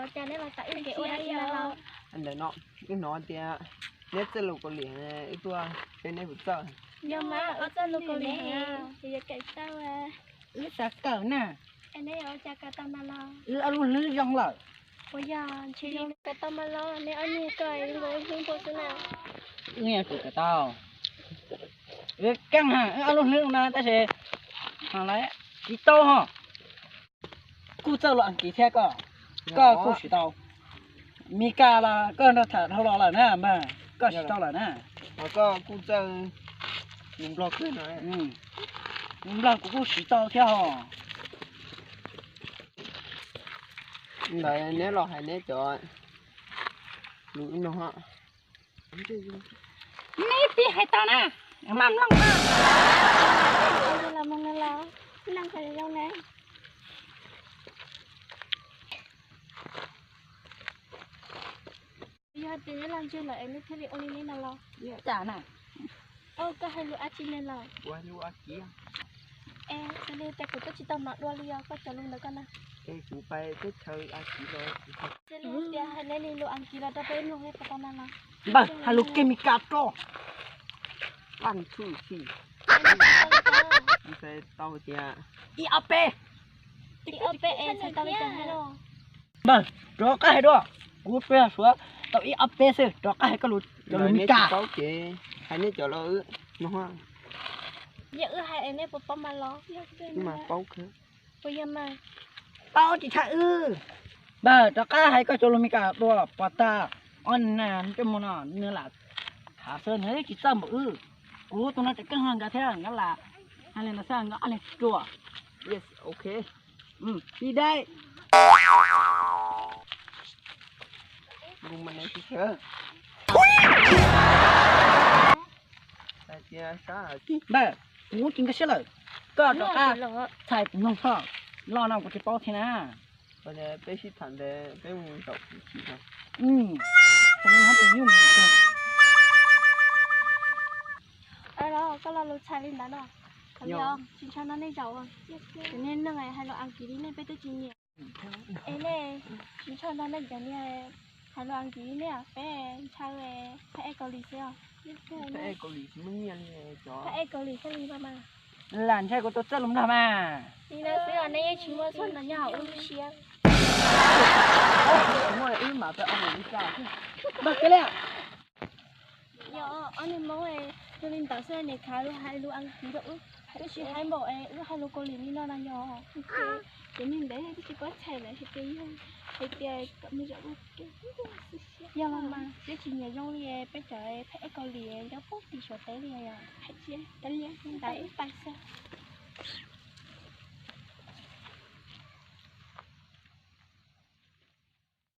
Ua cas neb los tau wb kev ua dab tsi no los? Ntawm no wb hnov tias neb txawj lus Kaus Lim, wb tuaj saib neb puas txawj. Yog mas, wb txawj lus Kaus Lim heev, yuav kev txawj. Wb xav kawm na. Es neb yuav ua cas kawm tau mas los? Wb ob lub hlwb zoo lawm. Puas yog? Ntshe zoo kawm tau mas los, neb ob niag kawm zoo nkaus wb hlwb npaum xwb na. Wb yeej kawm tau. Wb keej heev, wb ob lub hlwb no tab sis ho lawv tsis tau ho. Kuj txawj lus Askiv thiab koj, koj kuj siv tau. Mis kas los koj nrog tham dhau los lawm na, mas koj siv tau lawm na. Koj kuj txawj lus Nplog kawg no. Lus Nplog kuv kuj siv tau thiab ho. Ntawd neb los hais neb cov lus no. Neb pib hais tau na, mas mloog. Los mus no los, mloog qhov zoo na. Yog tias neb los ntseg lawm es neb thiaj li ua li neb no los? Cas na? Koj hais lus dab tsi ne los? Es xws li tias kuv twb tsis tau hnov dua li os, koj cov lus ntawd koj na. Kuv pais teb chaws Askiv los. Xws li tias hais neb li lus Askiv los rau peb mloog puas tau na los? Npawg, hais lus kiag Mis kas rau. One, two, three. Tau tias ib ob peb. Ib ob peb es txhais tau li cas thiab los? Npawg, rov qab hais dua. Kuv peb suav tau ib ob peb xwb, rov qab hais koj lus, cov lus Mis kas. Paub ces hais neb cov los no. Yog wb hais es neb puas paub mas los? Mas paub kawg. Puas yog mas? Paub tsis tshaj wb. Npawg, rov qab hais koj cov lus Mis kas dua, pom tag ob niag ntsej muag no nws lam khav xwb, nws twb tsis txawj npaum wb. Kuv tus no tseem keej hlo nkawd thiab, nkawd lam hais li ntawd xwb, nkawd ob leeg ruam. Yes, ok. Pib dai. Npawg, kuv tsis nkag siab lawm. Koj rov qab txhais kuv mloog tso. Lo no kuv tsis paub thiab na. Peb sib tham ntawd peb mus zaum kuv tsis no. Koj lo lus txhais li ntawd no. Tsis ntshaw no nej zaum, kuv niag neeg hais lus Askiv li nej peb twb tsis nyiam. Es nej tsis ntshaw no nej cov niag hais lus Askiv li nej, peb ntshaw phab ej Kaus Lim xwb os. Phab ej Kaus Lim thiaj li mas. Lam ntshai kuv tus txawj lus Nplog mas. Li no xwb os, nej yeej tsis muaj txog ntawd nyob hauv wb lub siab. Muaj wb mam pab ua li cas. Npawg, kiag li. Yog ob niag Hmoob es yog li ntawd xwb niam khav lus hais lus Askiv rau wb, twb tsis hais npaum es wb hais lus Kaus Lim li no na yog. Ces niag ntawd twb tsis paub txhais lawm hais tias yog hais tias kom mus zaum ua ke. Yog los mas, twb tsis nyiam zoo li peb cov phab ej Kaus Lim nyob puag tim Suav teb li yog. Ntawd wb pais xwb.